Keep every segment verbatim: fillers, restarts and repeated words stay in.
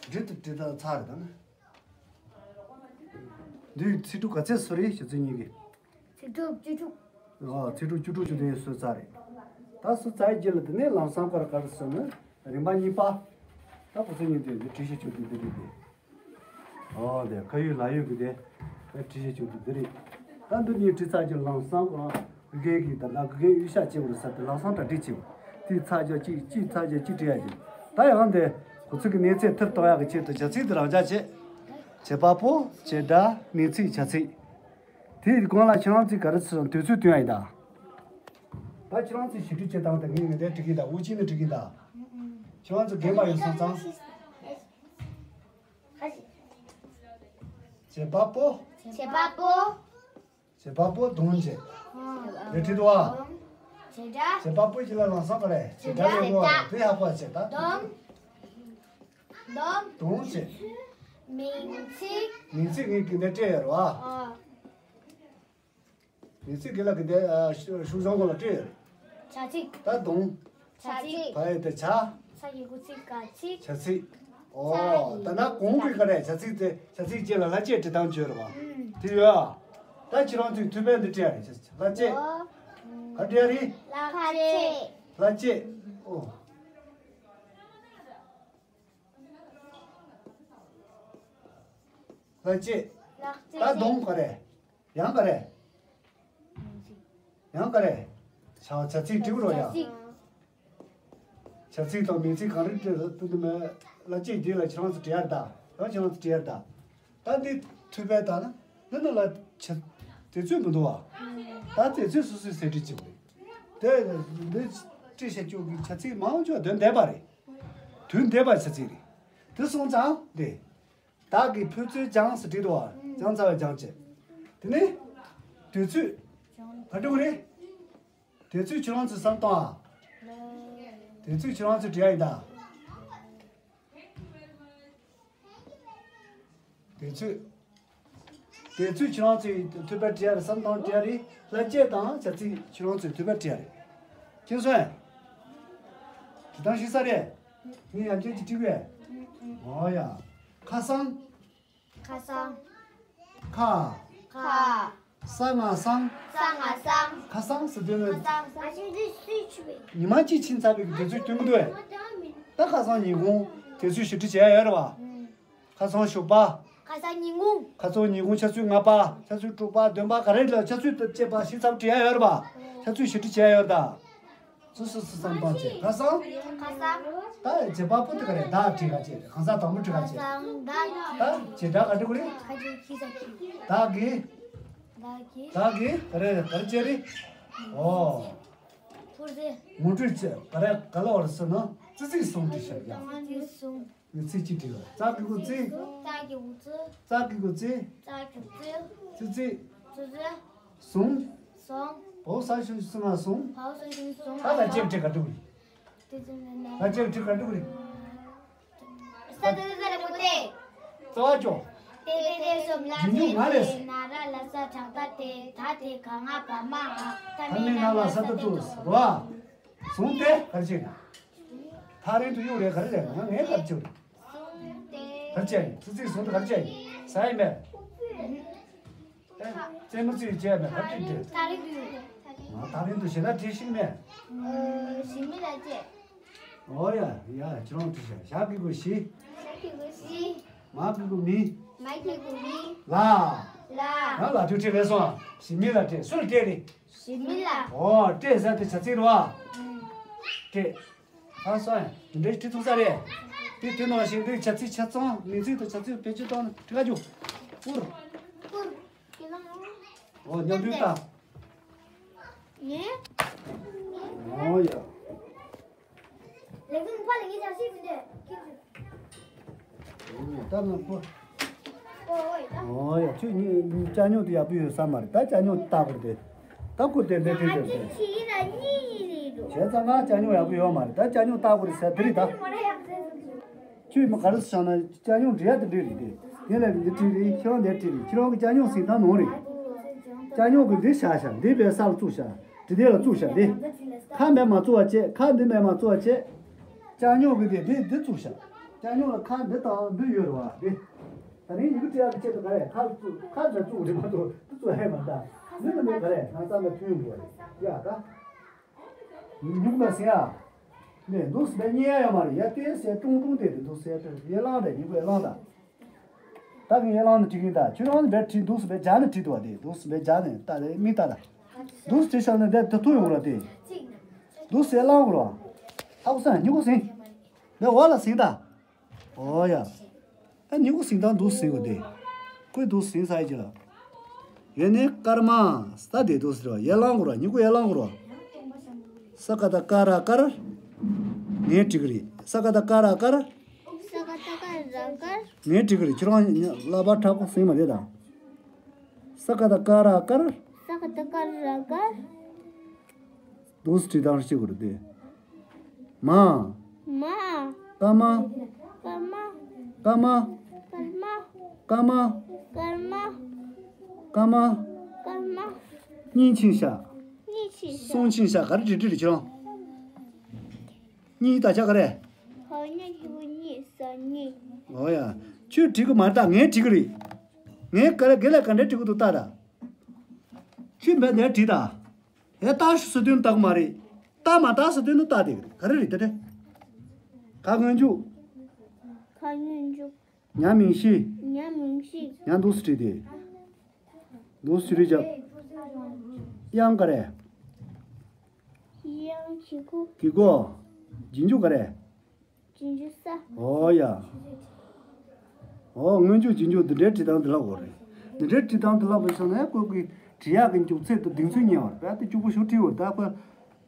འབྲི་དུ་འབྲི་དང་ཚར་རེད་ད་ན། འདིའི་ཚིག་གྲུབ་ག་ཚད་སུ་རེད་ཞུ་ཚིག་གཉིས་ཀྱི། ཚིག་གྲུབ་བཅུ་དྲུག་ཨོ་ཚིག་གྲུབ་བཅུ་དྲུག་བཅུ་བདུན་སུ་ཚར་རེད། ད་སུ་ཚར་རྗེས་ལ་དེ་ནས་ལམ་སང་ཀར་ཀར་སུ་ནི་རིམ་པ་གཉིས་པ། ད་ཁོ་ཚོ་གཉིས་དེ་འདི་བྲིས་ཤེས་ཆོག་དུས་འདི་རེད་དེ། ཨོ་དེ་ཁ་ཡོད་ལག་ཡོད་ཀྱི་དེ། ད་བྲིས་ཤེས་ཆོག་དུས་འདི་རེད། ད་འདི་གཉིས་བྲིས་ཚར་རྗེས་ལམ་སང་ཀར་དགེ་རྒན་གྱིས་ད་ལྟ་དགེ་རྒན་གཡུལ་ཤག་བྱེད་དགོས་རེད་ཟེར་ཏེ་ལམ་སང་གྲ་སྒྲིག་བྱེད་དགོས། དེ་ཚར་རྗེས་གཅིག་གཅིག་ཚར་རྗེས་གཅིག་བྲིས་ཡ་ཡིན། ད་ཡང་དེ་ཁོ་ཚོ་གི་གནས་ཚད་མཐུར་གཏོང་ཡག་གི་ཆེད་དུ་བྱ་ཚིག་འདི་རང་འཇགས་བྱེད། བྱེད་པ་པོ། བྱེད་སྒྲ། གནས་ཚིག་བྱ་ཚིག་དེའི་སྒང་ལ་ཁྱེད་རང་ཚོས་ག་རེ་ཟེར་དུས་ཚོད་སྟོན་ཡ་ཡིན་ད། ད་ཁྱེད་རང་ཚོས་ཞིབ་འབྲི་བྱེད་སྟངས་དང་ངས་ངས་དེ་འབྲི་གི་ད་དབུ་ཅན་ནས་འབྲི་གི་ད། ཁྱེད་རང་ཚོ་རྒན་པ་ཡོད་སོང་ཙང་། བྱེད་པ་པོ། བྱེད་པ་པོ། བྱེད་པ་པོ་གདོང་བྱེད། དེ་བྲིས་འདུག་བ། བྱེད་སྒྲ། བྱེད་པ་པོ་ཞིག་ལ་ལམ་སང་ག་རེ་བྱེད་སྒྲ་ལས་གོ་བ་དེ་ཡག་པོ་བྱེད་ད། གདོང་། གདོང་། གདོང་བྱེད། མིང་ཚིག་མིང་ཚིག་ངས་གི་འདི་སྤྲད་ཡོད་རེད་བ། ཨ། མིང་ཚིག་གི་ལ་གི་འདི་ཤུགས་བཟང་གོ་ལ་སྤྲད་ཡོད་རེད། བྱ་ཚིག་ད་གདོང་། བྱ་ཚིག་བ་ཡི་དེ་བྱ། ཚ་གི་གུ་ཚིག་ག་ཚིག་བྱ་ཚིག་ཨོ་ད་ན་གོང་གི་ག་རེ་བྱ་ཚིག་དེ་བྱ་ཚིག་ཅེས་ལ་ལྷ་ཅེས་འབྲི་སྟངས་བརྗོད་རེད་བ། དེ་ཡོད་ཨ། ད་ཁྱེད་རང་ཚོས་ཐུག་པའི་འདི་བྲིས་ཡ་རེད། ལྷ་ཅེས། ག་འདྲ་རེད། ལྷ་ཅེས། ལྷ་ཅེས། ཨོ། ལྷ་ཅེས། ད་གདོང་ག་རེ། ཡང་ག་རེ། ཡང་ག་རེ། བྱ་བྱ་ཚིག་འབྲི་དགོས་རོ་ཡ། བྱ་ཚིག་དང་མིང་ཚིག་གང་རིགས་འབྲི་དུ་དུ་མེད། ལྷ་ཅེས་འདི་ལ་ཁྱེད་རང་ཚོ་བྲིས་ཡ་ད། ཡང་ཁྱེད་རང་ཚོ་བྲིས་ཡ་ད། ད་འདི་ཐུག་པའི་ད་ན་འདི་ནི་ལ་ཆ་དེ་ཚོད་མི་འདུག་བ། ད་དེ་ཚོད་སོ་སོའི་ཟེར་བྲིས་བྱེད་དགོས་རེད། དེ་འདི་བྲིས་བྱ་ཆོག་གི་བྱ་ཚིག་མང་ཆོག་དོན་འདས་པ་རེད། དོན་འདས་པ་བྱ་ཚིག་རེད། དེ་སོང་ཙང་དེ། བདག་གིས་ཕོ་ཚོད་སྦྱངས་སུ་བྲིས་འདུག་བ། སྦྱངས་ཚར་བའི་སྦྱངས་བྱས། དེ་ནས། དུས་ཚོད། ག་འགྲོ་གི་རེད། དུས་ཚོད་ཁྱེད་རང་ཚོས་བསམ་བཏང་ཨ། དུས་ཚོད་ཁྱེད་རང་ཚོས་བྲིས་ཡ་ཡིན་ད། དུས་ཚོད། དུས་ཚོད་ཁྱེད་རང་ཚོས་ཐུག་པ་བྲིས་ཡ་རེད། བསམ་བཏང་བྲིས་ཡ་རེད། ལྷ་ཅེས་དང་བྱ་ཚིག་ཁྱེད་རང་ཚོས་ཐུག་པ་བྲིས་ཡ་རེད། མཁྱེན་སོང་ཨེ། དེ་དང་ཤི་ས་རེད། ངས་ཡང་བསྐྱར་གྱིས་བྲིས་པས། འོ་ཡ། ཁ་སང་། ཁ་སང་། ཁ། ཁ། ས་ང་སང་། ས་ང་སང་། ཁ་སང་ཟེར་དུས་ནི། ཁ་སང་། ཉི་མ་གཅིག་ཕྱིན་ཚར་བའི་དུས་ཚོད་སྟོན་གྱི་འདུག་ཨེ། ད་ཁ་སང་ཉིན་གུང་དུས་ཚོད་ཞིབ་འབྲི་བྱས་ཡོད་རེད་བ། ཁ་སང་ཞོགས་པ། ཁ་སང་ཉིན་གུང་། ཁ་སང་ཉིན་གུང་ཆུ་ཚོད་ལྔ་པ། ཆུ་ཚོད་དྲུག་པ་བདུན་པ་ག་རེ་ལ་ཆུ་ཚོད་དང་བཅས་པ་ཞིབ་ཚགས་བྲིས་ཡ་ཡོད་རེད་བ། ཆུ་ཚོད་ཞིབ་འབྲི་བྱས་ཡོད་རེད་ད། སུ་སུ་སུ་བསམ་བཏང་བྱས་ཁ་སང་། ཁ་སང་། ད་བྱེད་པ་པོ་དེ་ག་རེ་བདག་བྲིས་ག་བྱས་གང་ཟག་དང་པོ་བྲིས་ག་བྱས། ཁ་སང་བདག་ད་བྱེད་སྒྲ་ག་འགྲིག་གི་རེད། ཁ་ཅིག་ཁྱི་ས་ཁྱི། བདག་གིས། བདག་གིས། བདག་གིས་ག་རེ་ག་རེ་བྱས་རེད། ཨོ། ཐུར་ཟེ། ངོ་སྤྲོད་བྱས་ག་རེ་ག་ལ་བར་སུ་ན་ཙི་ཙིག་སོང་བྲིས་བཞག་ཡ། ཙི་ཙིག་སོང་། ངས་ཚིག་གཅིག་བྲིས་པ། ཙག་གི་གུ་ཙི། ཙག་གི་གུ་ཙི། ཙག་གི་གུ་ཙི། ཙག་གི་ཙི། ཙི་ཙི། ཟུང་། ཟུང་། བའོ་ས་ཞབས་ཀྱུ་ས་ང་ཟུང་། བའོ་ས་ཞབས་ཀྱུ་ས་ང་ཟུང་། ད་ལ་ལྕེ་བྲི་ག་འགྲིག་རེད། ད་ལ་ལྕེ་བྲི་ག་འགྲིག་རེད། ས་ཏ་ཏ་ཏ་ལ་པོ་ཏེ། རྩ་བ་ཅོ། ཏེ་ཏེ་ཏེ་སོ་ལ་ཏེ་ཏེ་ན་ར་ལ་ས་དྲག་ཏ་ཏེ་ད་ཏེ་ག་ང་བ་མ་འ། ད་མེ་ན་ལ་ས་ཏ་ཏུ་རོ་ཨ། ཟུང་སྟེ་ག་རེ་བྱེད་ན། ཐག་རིང་དུ་གཡུག་རེད་ག་རེ་རེད་ང་ངས་ག་རེ་བྱེད་རེད། ག་རེ་བྱེད་ཡིན་ཙི་ཙིའི་ཟུང་དུ་ག་རེ་བྱེད་ཡིན་ཟ་ཡིན་པས། རྩེད་མོ་རྩེ་ཡིན་བྱས་ནས་ག་རེ་བྱེད་རེད། ཐག་རིང་དུ་གཡུག་ང་ཐག་རིང་དུ་བྱེད་ན་བྲིས་ཤིག་མེད། ཞི་མི་ལ་བྱེད། ཨོ་ཡ་ཡ་ཁྱེད་རང་བྲིས་ཤག་ཞག་གི་གུ་ཞི། ཞག་གི་གུ་ཞི། མ་གི་གུ་མི། མ་གི་གུ་མི། ལ། ལ། ང་ལ་དུ་བྲིས་མེད་སོང་ཞི་མི་ལ་བྲིས་སུ་ལ་བྲིས་རེད། ཞི་མི་ལ། ཨོ་སྤྲད་ཟེར་དེ་བྱ་ཚིག་རེད་བ། སྤྲད། ཨ་སོ་ཡ་དེ་འདྲའི་བྲིས་ཐུབ་ས་རེད། དེ་དེ་ནང་བཞིན་དེ་བྱ་ཚིག་ཆ་ཚང་མིང་ཚིག་དང་བྱ་ཚིག་བེད་སྤྱོད་བཏང་ནས་བྲིས་ཁ་རྒྱུ། ཀུར། ཀུར། ཁྱེད་རང་། ཨོ་མཉམ་འདུས་བཏང་། ངས། ཨོ་ཡ། ལས་ཁུངས་ཕ་ལ་ངས་བྱ་ཤེས་ཟིན་ཏེ། ད་ང་ཁོ། ཨོ་ཡ་ཁྱོད་གཉིས་ཅ་ཉོག་དེ་ཡག་པོ་ཡོད་ས་མ་རེད་ད་ཅ་ཉོག་ལྟ་བར་དེ། ད་ཁོ་དེ་འདྲ་དེ་དེ་དེ། བྱས་ཙང་ང་ཅ་ཉོག་ཡག་པོ་ཡོད་མ་རེད་ད་ཅ་ཉོག་ལྟ་བར་ཟེར་དེ་རེད་ད། ཁྱོད་མ་ག་རེ་བྱས་ན་ཅ་ཉོག་འབྲི་ཡ་དེ་འདྲ་རེད་དེ། དེ་ལ་འདི་བྲིས་རེད་ཁྱེད་རང་འདི་བྲིས་རེད་ཁྱེད་རང་གི་ཅ་ཉོག་ཟིན་ཐང་ནོར་རེད། ཅ་ཉོག་གི་འདི་བཞག་བཞག་འདི་བའི་ས་ལ་བཙུགས་བཞག་འདི་དེ་ལ་བཙུགས་བཞག་འདི། ཁ་མེད་མ་བཙུགས་པ་བྱས་ཁ་འདི་མེད་མ་བཙུགས་པ་བྱས། ཅ་ཉོག་གི་འདི་འདི་འདི་བཙུགས་བཞག་ཅ་ཉུང་ལ་ཁ་འདི་དང་འདི་ཡོད་རེད་བ། འདི་ད་རིང་ཡི་གེ་བྲིས་ཡག་གི་ཆེད་དུ་ག་རེ་ཁ་བཙུགས་ཁ་འདྲ་བཙུགས་རེད་མ་གཏོགས་འདི་བཙུགས་ཧེ་མ་ད་འདི་ནི་མེད་ག་རེ་ང་བསམ་པའི་ཐུན་ཡོང་གི་རེད་ཡ་ད། ཉུག་ན་ཟིན་ཡ། ནས་འདུག་སེ་བས་རྙེད་ཡ་ཡོད་མ་རེད་ཡ། དེ་སེ་ཀྲུང་ཀྲུང་དེ་དེ་འདུག་སེ་ཡ་ལང་དེ་ཉིན་གོས་ལང་ད། ད་གིན་ཡ་ལང་ནི་བྲིས་གིན་ད་ཁྱོད་རང་ནི་བས་བྲིས་འདུག་སེ་བས་སྦྱར་ནི་བྲིས་འདུག་བ་དེ་འདུག་སེ་བས་སྦྱར་ནི་ད་དེ་མི་ད་ད། འདུག་སེ་བྲིས་ཤག་ནི་དེ་དེ་ཐུག་ཡོང་ར་དེ། འདུག་སེ་ལང་གོ་ར། ཨ་ཁུ་སང་ཉིན་གོ་ཟིན། བས་འོ་ལ་ཟིན་ད། ཨོ་ཡ། ད་ཉིན་གུང་ཟིན་དང་འདུག་ཟིན་གོ་དེ། ཁོས་འདུག་ཟིན་ས་ཡི་ཅི་ལ། ཡོད་ནས་སྐར་མ། ས་དེ་འདུག་ཟེར་བ་ཡར་ལངས་གོ་ར་ཉིན་གུང་ཡར་ལངས་གོ་ར། ས་ཀ་བཏགས་སྐ་ར་སྐར། ངས་བྲིས་གི་རེད་ས་ཀ་བཏགས་སྐ་ར་སྐར། ས་ཀ་བཏགས་སྐ་ར་སྐར། ངས་བྲིས་གི་རེད་ཁྱོད་རང་ལག་པ་དྲག་པོ་ཟིན་མ་རེད་ད། ས་ཀ་བཏགས་སྐ་ར་སྐར། ས་ཀ་བཏགས་སྐ་ར་སྐར། འདུག་སེ་བྲིས་སྟངས་ཤེས་དགོས་རེད་དེ། མ། མ། སྐར་མ། སྐར་མ། སྐར་མ། སྐར་མ། སྐར་མ། སྐར་མ། སྐར་མ། སྐར་མ། གཉིས་ཕྱིན་ཤག་གཉིས་ཕྱིན་ཤག་གསུམ་ཕྱིན་ཤག་ག་རེ་བྲིས་བྲིས་རེད་ཁྱོད་རང་། གཉིས་དག་ཆ་ག་རེ། ཧོ་གཉིས་ཕྱིན་གཉིས་ས་གཉིས། ཨོ་ཡ། ཁྱོད་བྲིས་གི་མ་རེད་ད་ངས་བྲིས་གི་རེད། ངས་ག་རེ་དགེ་ལ་ག་འདྲ་བྲིས་གི་འདུག་ལྟ་ད། ཁྱོད་འབད་འདྲ་བྲིས་ད། ཨེ་རྟགས་ཤིག་ཟེར་དོན་རྟགས་མ་རེད། རྟགས་མ་རྟགས་ཟེར་དོན་ནི་རྟགས་དེ་ག་རེ་རེད་དེ་རེད། ག་སྔོན་འཇུག་ག་སྔོན་འཇུག་ཉ་མིང་གཞི། ཉ་མིང་གཞི། ཉ་འདུག་སེ་བྲིས་ཏེ། འདུག་སེ་བྲིས་རྒྱབ། དབྱངས་ག་རེ། དབྱངས་གི་གུ། གི་གུ། རྗེས་འཇུག་ག་རེ། རྗེས་འཇུག་ས། ཨོ་ཡ། ཨོ་སྔོན་འཇུག་རྗེས་འཇུག་འདི་འདྲའི་བྲིས་སྟངས་འདི་ལ་གོ་རེད། འདི་འདྲའི་བྲིས་སྟངས་འདི་ལ་བུད་སོང་ན་ཁོ་གི་བྲིས་ཡག་གི་མགྱོགས་ཚད་དང་གདེང་ཚོད་ཉེ་བར་བས་ཏེ་སྐྱུག་པོ་ཞུ་བྲིས་བར་ད་ཁོ་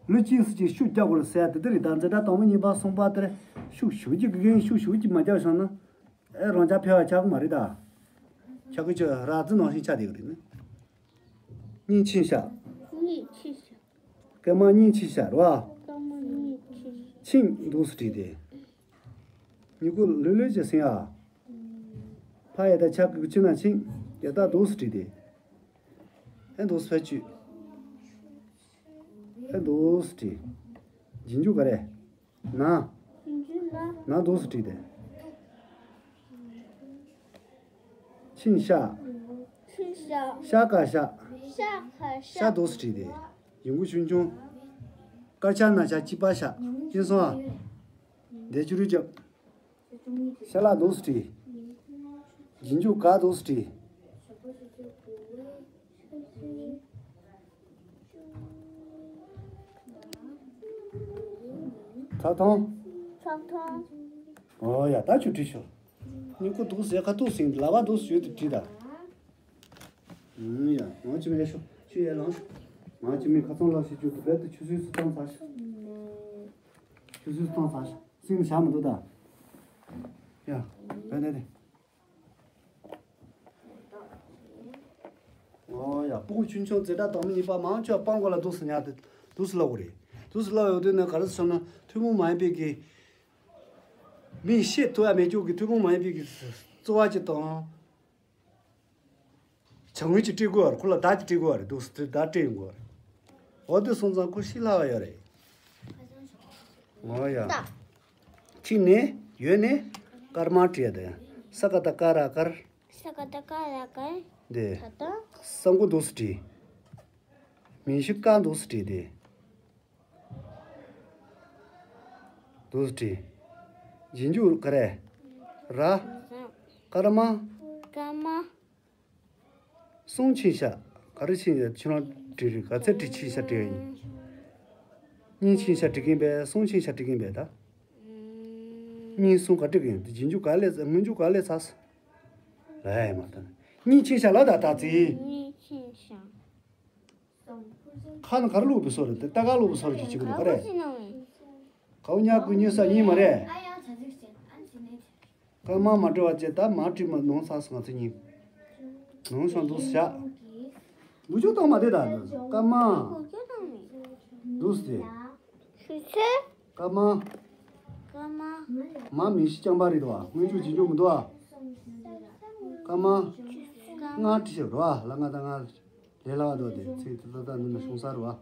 ལུས་ཅི་སུ་ཅི་ཤུགས་རྒྱག་དགོས་རེད་ཟེར་ཡ་དེ་འདི་རེད་ད། འཛིན་གྲྭ་དང་པོ་གཉིས་པ་གསུམ་པ་དེར་ཤུགས་ཞུགས་ཀྱི་དགེ་རྒན་ཤུགས་ཞུགས་ཀྱི་མ་རྒྱག་བྱུང་ན་ཨེ་རང་ཅག་ཕལ་བ་ཆགས་གི་མ་རེད་ད། ཆགས་ཀྱི་ཆོས་ར་རྫི་ནང་བཞིན་ཆགས་བསྡད་ཀྱི་རེད་ནི། གཉིས་ཕྱིན་ཤག་གཉིས་ཕྱིན་ཤག་སྐར་མ་གཉིས་ཕྱིན་ཤག་རེད་བ། སྐར་མ་གཉིས་ཕྱིན། ཕྱིན་འདུག་སེ་བྲིས་ཏེ། མྱུ་གུ་ལྷོད་ལྷོད་ཅིག་ཟིན་ཨ། ཕ་ཡ་ད་ཆ་གི་ཕྱི་ན་ཕྱིན་ཡ་ད་འདུག་སེ་བྲིས་ཏེ། ཨེ་འདུག་སེ་ཕ་ཆུ། ཨེ་འདུག་སེ་བྲིས། རྗེས་འཇུག་ག་རེ། ན། རྗེས་འཇུག་ན། ན་འདུག་སེ་བྲིས་ཏེ། ཕྱིན་ཤ། ཕྱིན་ཤ། ཤ་ཀ་ཤ། ཤ་ཁ་ཤ། ཤ་འདུག་སེ་བྲིས་ཏེ། ཡོང་གུ་ཆུང་ཆུང་། དཀར་ཆ་ན་ཆ་གཅིག་པ་ཤ། ཅི་སོང་ཨ། འདས་ཆུ་རུ་རྒྱབ། ཤ་ལ་འདུག་སེ་བྲིས། རྗེས་འཇུག་ག་འདུག་སེ་བྲིས། ཚགས་ཐོང་། ཚགས་ཐོང་། ཨོ་ཡ་ད་ཆུ་བྲིས་ཤོག་སྙིང་ཁུ་འདུག་ཟེར་ཁ་ཐུག་ཟིན་ལ་བ་འདུག་ཞུས་ཏེ་བྲིས་ད། ཨུམ་ཡ་ང་ཅི་མེད་ཤོག་ཆུ་ཡ་ལང་ཤོག་ང་ཅི་མེད་ཁ་ཚང་ལག་ཤི་རྒྱུ་དུ་བེད་དུ་ཆུ་སྲིན་སུ་བཏང་ཚར་ཤོག་ཆུ་སྲིན་སུ་བཏང་ཚར་ཤོག་སྲིན་བཞག་མི་འདུག་ད། ཡ་བེད་དེ་དེ། ཨོ་ཡ་སྤུ་གུ་ཆུང་ཆུང་འཛིན་གྲྭ་དང་མི་གཉིས་པ་མང་ཆེ་བ་སྤང་གོ་ལ་འདུག་སེ་ཉར་ཏེ་འདུག་སེ་ལབ་དགོས་རེད། འདུག་སེ་ལབ་ཡོང་དུས་ནས་ག་རེ་ཟེར་ན་ཐུན་མོང་མ་ཡིན་པའི་གི་མིས་ཤེས་ཐུབ་ཡ་མེད་ཀྱོག་གི་ཐུན་མོང་མ་ཡིན་པའི་གི་རྩོལ་བ་ཅིག་དང་། བྱ་དངོས་ཅིག་སྤྲད་དགོས་པ་རེད། ཁོ་ལ་བརྡ་ཅིག་སྤྲད་དགོས་པ་རེད་འདུག་སེ་བརྡ་སྤྲད་ཡོང་དགོས་པ་རེད། འོ་དེ་སོང་ཙང་ཁོ་ཤི་ལྷག་ཡོད་རེད། ངོ་ཡ། ད། ཅིག་ནས་ཡོད་ནས་སྐར་མ་བྲིས་ཏེ། ས་ཀ་བཏགས་སྐ་ར་སྐར། ས་ཀ་བཏགས་སྐ་ར་སྐར། འདི། ད་ལྟ། ས་མགོ་འདུག་སེ་བྲིས། མིང་གཞི་ཀ་འདུག་སེ་བྲིས་ཏེ། འདུག་སེ་བྲིས། རྗེས་འཇུག་ག་རེ། ར། སྐར་མ། སྐར་མ། གསུམ་ཕྱིན་ཤག་ག་རེ་ཕྱིན་ཤག་ཁྱོད་རང་བྲིས་རེད་ག་ཚད་བྲིས་ཕྱིན་ཤག་བྲིས་ཡིན། གཉིས་ཕྱིན་ཤག་བྲིས་ཀྱིན་པས་གསུམ་ཕྱིན་ཤག་བྲིས་ཀྱིན་པས་ད། གཉིས་གསུམ་ག་བྲིས་ཀྱིན་རྗེས་འཇུག་ག་ལས་སྔོན་འཇུག་ག་ལས་ཚར། ལ་ཡ་མ་ད། གཉིས་ཕྱིན་ཤག་ལ་ད་ད་ཙི། གཉིས་ཕྱིན་ཤག་ཁ་ནི་ག་རེ་བླུགས་པའི་སོ་རེད་དེ་ལྟ་ག་བླུགས་པའི་སོ་རེད་ཅིག་བྱེད་ཀྱི་འདུག་ག་རེད། གའུ་ཉག་གུ་གཉིས་ས་གཉིས་མ་རེད། སྐར་མ་མ་བྲི་བ་བྱས་ད་མ་བྲིས་མ་ནོར་ཚར་སོང་ང་ཚོ་གཉིས། ནོར་སོང་འདུག་བཞག་འགུལ་སྐྱོད་བཏང་མ་བདེ་ད་འདུག་སྐར་མ། འདུག་སྟེ། ཆུ་ཚོད། སྐར་མ། སྐར་མ། མ་མིང་གཞི་རྐྱང་པ་རེད་དོ། སྔོན་འཇུག་རྗེས་འཇུག་མི་འདུག་ཨ། སྐར་མ། སྐར་མ། ལྔ་བྲིས་ཤག་རོ་ཨ་ལ་ལྔ་དང་ལྔ། ལས་སླ་བ་འདུག་སྟེ་ཚིག་དེ་ད་ལྟ་འདི་ན་བྱུང་ས་རོ་ཨ།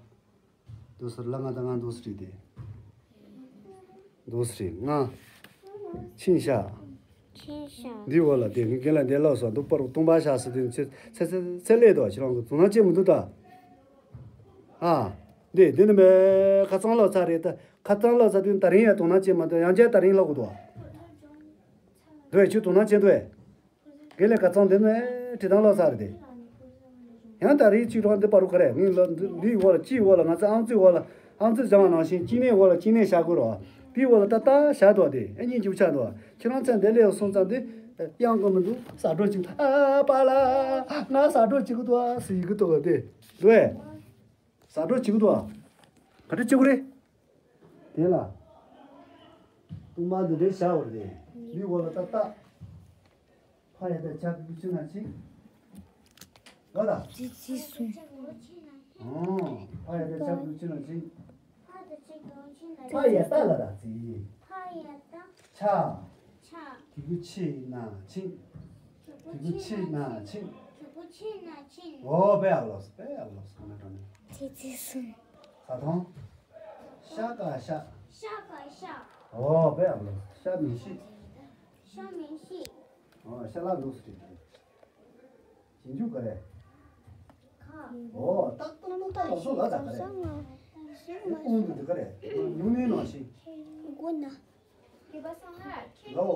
འདུག་སེ་ལ་ལྔ་དང་ལྔ་འདུག་སེ་བྲིས་ཏེ། འདུག་སེ་ལྔ། ཕྱིན་ཤག་འདི་འོག་ལ་དེ་རྒན་ལགས་འདི་ལོག་སོང་འདུག་པར་སྟོང་པ་ཤག་ཟེར་དུས་ཚེ་ཚེ་ཚེ་ཚེ་ལས་དོ་ཁྱེད་རང་གི་དོ་སྣང་བྱེད་མི་འདུག་ད། ཨ། འདི་འདི་ནི་མེ་ཁ་ཚང་ལོག་ཚར་རེད་ད། ཁ་ཚང་ལོག་ཚར་དུས་ད་རིང་ཡང་དོ་སྣང་བྱེད་མ་འདུག་ཡང་བསྐྱར་ད་རིང་ལོག་དགོས་འདུག་འདུག་ཁྱོད་དོ་སྣང་བྱེད་འདུག་ཨེ། རྒན་ལགས་ཁ་ཚང་འདི་ནི་བྲིས་སྟངས་ལོག་ཚར་རེད་དེ། ཡང་ད་རིང་ཅིག་རང་འདི་པར་རུ་ཁ་རེད་ངས་ལ་འདི་འདིའི་འོག་ལ་ཅིའི་འོག་ལ་ང་ཚོ་ཨང་རྩིས་འོག་ལ་ཨང་རྩིས་སྦྱང་བ་ནང་བཞིན་གཅིག་ནས་འོག་ལ་གཅིག་ནས་བཞག་དགོས་རོགས། དེའི་འོག་ལ་ད་ལྟ་བཞག་འདུག་དེ་ཨེ་གཉིས་འཇུག་ཆགས་འདུག་ཁྱེད་རང་ཚོ་འདི་ལས་སོང་ཙང་འདི་གཡང་གི་མི་འདུག་ཟ་འགྲོ་ཅིག་ཨ་པ་ལ་ང་ཟ་འགྲོ་ཅིག་གི་འདུག་ཟེར་ཡི་གི་འདུག་དེ་འདུག་ཨེ། ཟ་འགྲོ་བྱེད་ཀྱི་འདུག་ཨ། ག་འདྲ་བྱེད་དགོས་རེད། དེ་ལ། གཏུམ་མ་འདི་འདྲའི་བྱ་བར་དེ། འདི་འོག་ལ་ཏག་ཏག་ཕ་ཡ་ཏ་ཆ་གི་ཕྱི་ན་ཕྱིན། ལ་ད། ཙི་ཙི་སུ། ཨོ། ཕ་ཡ་ཏ་ཆ་གི་ཕྱི་ན་ཕྱིན། ཕ་ཡ་ཏ་ལ་ད་ཙི། ཕ་ཡ་ཏ། ཆ། ཆ། གི་གུ་ཕྱི་ན་ཕྱིན། གི་གུ་ཕྱི་ན་ཕྱིན། གི་གུ་ཕྱི་ན་ཕྱིན། ཨོ་དཔེ་ཡག་ལོས་དཔེ་ཡག་ལོས་གང་ན་གང་ན། ཙི་ཙི་སུ། ས་དང་། ཤ་ཀ་ཤ། ཤ་ཀ་ཤ། ཨོ་དཔེ་ཡག་ལོས་ཤ་མིང་གཞི། ཤ་མིང་གཞི། ཨོ་ཤ་ལ་འདུག་སུ་བྲིས། རྗེས་འཇུག་ག་རེ། ཁ། ཨོ་ཏག་ཏག་ཏག་ལ་སོ་ལ་ད་ག་རེ། ཨོང་དུ་དུ་ག་རེ། ཉུང་ནས་ནང་བཞིན། མགོ་ན། ལོ།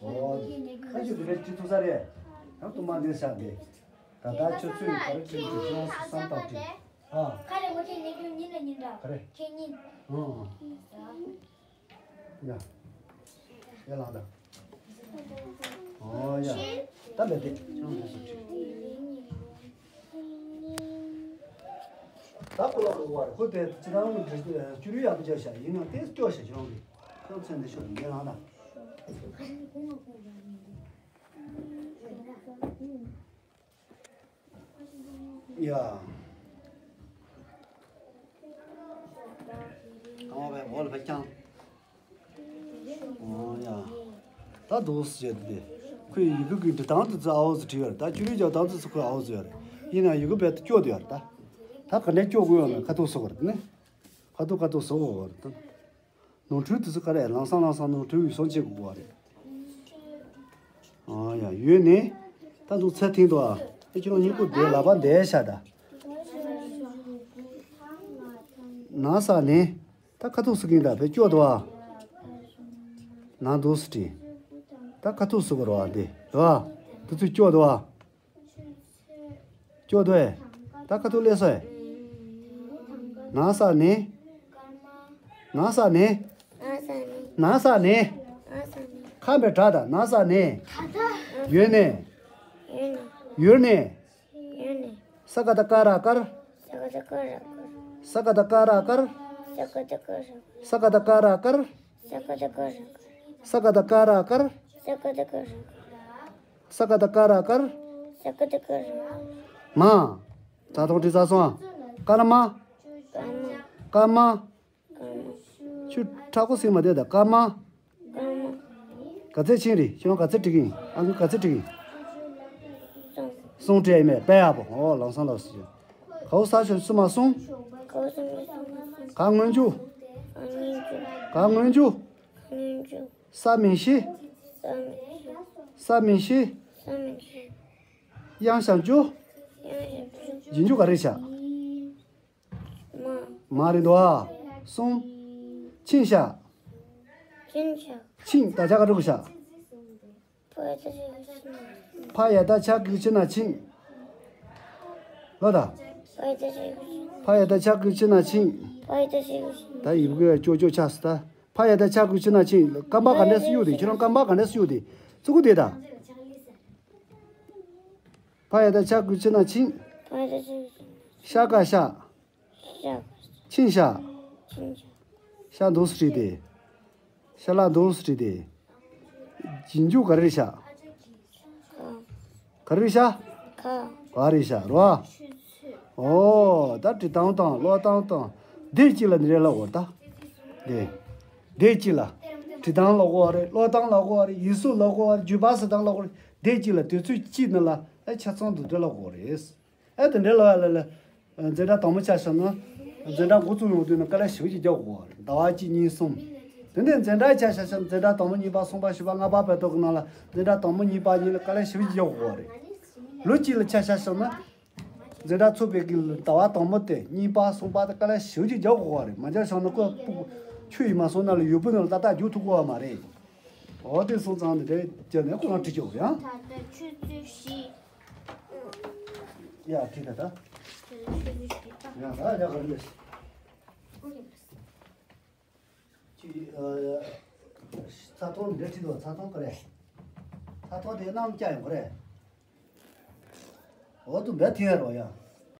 ཨོ། ཁ་ཆུ་དུ་རེ་ཅི་ཐུག་ས་རེ། ཡང་དུ་མ་འདི་ཤ་འདི། ད་ད་ཆུ་ཚོད་ག་རེ་ཅི་ཅི་ཅི་སུ་སམ་ཏག་ཅི། ཨ། ཁ་རེ་ངོ་ཅི་ཉི་ཤུ་ཉིན་ལ་ཉིན་འདྲ། ག་རེ། ཁྱེད་ཉིན། ཨོ། ཡ། ཡ་ལང་ད། ཨོ་ཡ། ད་ལས་དེ་ཁྱོད་ལས་སུ་ཁྲིད། ད་ཁོ་ལ་ཁོ་བར་ཁོ་དེ་ཅི་ད་རུང་འདྲི་སྐྱུར་ཡག་པོ་རྒྱབ་ཤག་ཡིན་ནའང་དེ་སྐྱོ་ཤག་ཁྱོད་རང་གི་ཁྱོད་མཚན་འདི་ཤོག་ཡ་ལང་ད། ཡ། གང་བས་འོ་ལ་བས་ཀྱང་། ཨོ་ཡ། ད་དུང་ཟེར་ཏེ། ཁོས་ཡི་གུ་གི་འབྲི་སྟངས་དེ་ཚོ་ཨའོ་ཟེར་བྲིས་ཡོད་རེད། ད་ཆུ་རུས་རྒྱག་སྟངས་དེ་ཚོ་ཁོས་ཨའོ་ཟེར་ཡོད་རེད། ཡིན་ན་ཡི་གུ་རྦད་དེ་སྐྱོ་དེ་ཡོད་རེད་ད། ད་ག་འདྲས་སྐྱོ་དགོས་ཡོད་ན་ཁ་ཐུག་བཟོ་དགོས་རེད་ནི། ཁ་ཐུག་ཁ་ཐུག་བཟོ་དགོས་རེད་ད། ནོར་འཁྲུལ་དེ་ཚོ་ག་རེ་ལམ་སང་ལམ་སང་ནོར་འཁྲུལ་ཡོ་བསྲང་བྱེད་དགོས་པ་རེད། ཨ་ཡ་ཡོད་ནི། ད་འདུག་ཚད་ཐིང་དུ་ཨ། ཨེ་ཁྱོད་རང་སྙིང་པོ་བསྡད་ལག་པ་བསྡད་ཤ་ད། ན་ས་ནི། ད་ཁ་ཐུག་སུ་གིན་ད་བེ་སྐྱོ་དུ་ཨ། ན་འདུག་སུ་དྲི། ད་ཁ་ཐུག་སུ་གོ་རོ་ཨ་འདི་རོ་ཨ། དུ་ཚུ་སྐྱོ་དུ་ཨ། སྐྱོ་དོ་ཨེ། ད་ཁ་ཐུག་ལས་སོ་ཨེ། ན་ས་ནི། ན་ས་ནི། ན་ས་ནི། ཁ་མེད་དྲ་ད་ན་ས་ནི། ཡོད་ནི། ཡོད་ནི། ས་ཀ་ད་ཀ་ར་ཀར། ས་ཀ་ད་ཀ་ར་ཀར། ས་ཀ་ད་ཀ་ར་ཀར། ས་ཀ་ད་ཀ་ར་ཀར། ས་ཀ་ད་ཀ་ར་ཀར། ས་ཀ་ད་ཀ་ར་ཀར། ས་ཀ་ད་ཀ་ར་ཀར། ས་ཀ་ད་ཀ་ར། མ། ད་ཐོག་དྲི་ས་སོང་། ཀརྨ། ཀརྨ། ཀརྨ། ཀརྨ། ཆུ་དྲག་པོ་སེམས་མ་བདེ་ད་ཀརྨ། ཀརྨ། ག་ཚད་ཕྱིན་རེད་ཁྱོད་རང་ག་ཚད་བྲིས་ཀིན་ཨ་ཁུ་ག་ཚད་བྲིས་ཀིན། སོང་བྲིས་ཡིན་མེད་དཔེ་ཡག་པོ་ཨོ་ལང་སང་ལ་སུ། གའུ་ས་ཆུ་སུ་མ་སོང་། གའུ་ས་མ་སོང་། ག་སྔོན་འཇུག་ག་སྔོན་འཇུག་ག་སྔོན་འཇུག་ས་མིང་གཞི། ས་མིང་གཞི། དབྱངས་ཞབས་ཀྱུ། རྗེས་འཇུག་ག་རེ་བྱ། མ་རེད་འདུག་ཨ། གསུམ། ཕྱིན་ཤག་ཕྱིན་ད་ཆ་ག་འགྲོ་གི་ཤག་ཕ་ཡ་ད་ཆ་གི་ཕྱི་ན་ཕྱིན། ལོ་ད། ཕ་ཡ་ད་ཆ་གི་ཕྱི་ན་ཕྱིན། ད་ཡི་གེ་ཅོ་ཅོ་ཆགས་སུ་ད། ཕ་ཡ་ད་ཆ་གི་ཕྱི་ན་ཕྱིན། རྐང་པ་ག་འདྲས་སུ་གཡུག་དེ་ཁྱེད་རང་རྐང་པ་ག་འདྲས་སུ་གཡུག་དེ་ཚུ་གུ་དེ་ད། ཕ་ཡ་ད་ཆ་གི་ཕྱི་ན་ཕྱིན། ཤ་ཀ་ཤ། ཤ། ཕྱིན་ཤ། ཕྱིན་ཤ། ཤ་འདུག་སུ་བྲིས་ཏེ། ཤ་ལ་འདུག་སུ་བྲིས་ཏེ། རྗེས་འཇུག་ག་རེ་རེད་ཤག་ཁ། ག་རེ་རེད་ཤག་ཁ། ག་རེད་ཤག་རོ། ཨོ་ད་བྲིས་སྟངས་དང་ཀློག་སྟངས་དང་། དེ་གཅིག་ལ་འདི་རེད་ལ་འོ་ད། དེ། དེ་གཅིག་ལ། བྲིས་སྟངས་ཀློག་གོ་བ་རེད་ཀློག་སྟངས་ཀློག་གོ་བ་རེད་ཡིག་གཟུགས་ཀློག་གོ་བ་རེད་བརྗོད་པ་ཟེར་སྟངས་ཀློག་གོ་བ་རེད་དེ་གཅིག་ལ་དུས་ཚོད་གཅིག་ནང་ལ་ཨ་ཆ་ཚང་དུ་འདི་ཀློག་གོ་བ་རེད། ཨེ་དེ་འདྲའི་ལ་ལ་ལ། འཛིན་གྲྭ་དང་པོ་ཆ་བཞག་ན། འཛིན་གྲྭ་འགོ་བཙུགས་ཡོང་དུས་ན་དཀའ་ལས་ཞེ་པོ་ཅིག་རྒྱག་དགོས་པ་རེད། ཟླ་བ་གཅིག་གཉིས་གསུམ། དེ་ནས་འཛིན་གྲྭའི་ཆ་བཞག་ཤིང་འཛིན་གྲྭ་དང་པོ་གཉིས་པ་གསུམ་པ་བཞི་པ་ལྔ་པ་བར་དོ་གི་ནང་ལ་འཛིན་གྲྭ་དང་པོ་གཉིས་པ་གཉིས་ལ་དཀའ་ལས་ཞེ་པོ་ཅིག་རྒྱག་དགོས་པ་རེད། ལོ་གཅིག་ལ་ཆ་བཞག་ཤིང་ན། འཛིན་གྲྭ་ཚུགས་པའི་གི་ཟླ་བ་དང་པོ་དེ་གཉིས་པ་གསུམ་པ་དེ་དཀའ་ལས་ཞེ་པོ་ཅིག་རྒྱག་དགོས་པ་རེད། མ་རྒྱག་ཤིང་ན་ཁོ་སྤུ་གུ་ཆུ་ཡིས་མ་སོང་ན་ལ་ཡུར་བུ་ནང་ལ་ཏག་ཏག་རྒྱུག་ཐུབ་དགོས་པ་མ་རེད། འོ་དེ་སོང་ཙང་ནི་དེ་བྱས་ནས་ཁོ་རང་ཁྲིད་ཆོག་ཡང་། ད་ལྟ་ཆུ་ཚོད་བཞི། ཡ་ཁྲིད་ད་ད། ཆུ་ཚོད་བཞི་ད། ཡ་ད་ཡ་ག་རེ་ལས། ཁྱི་ཨ། ཚ་ཐོང་འདྲེ་ཁྲིད་དོ། ཚ་ཐོང་ག་རེ། ཚ་ཐོང་དེ་གནམ་སྐྱ་ཡོང་ག་རེ། འོ་དུ་འབད་ཐེངས་རོ་ཡ།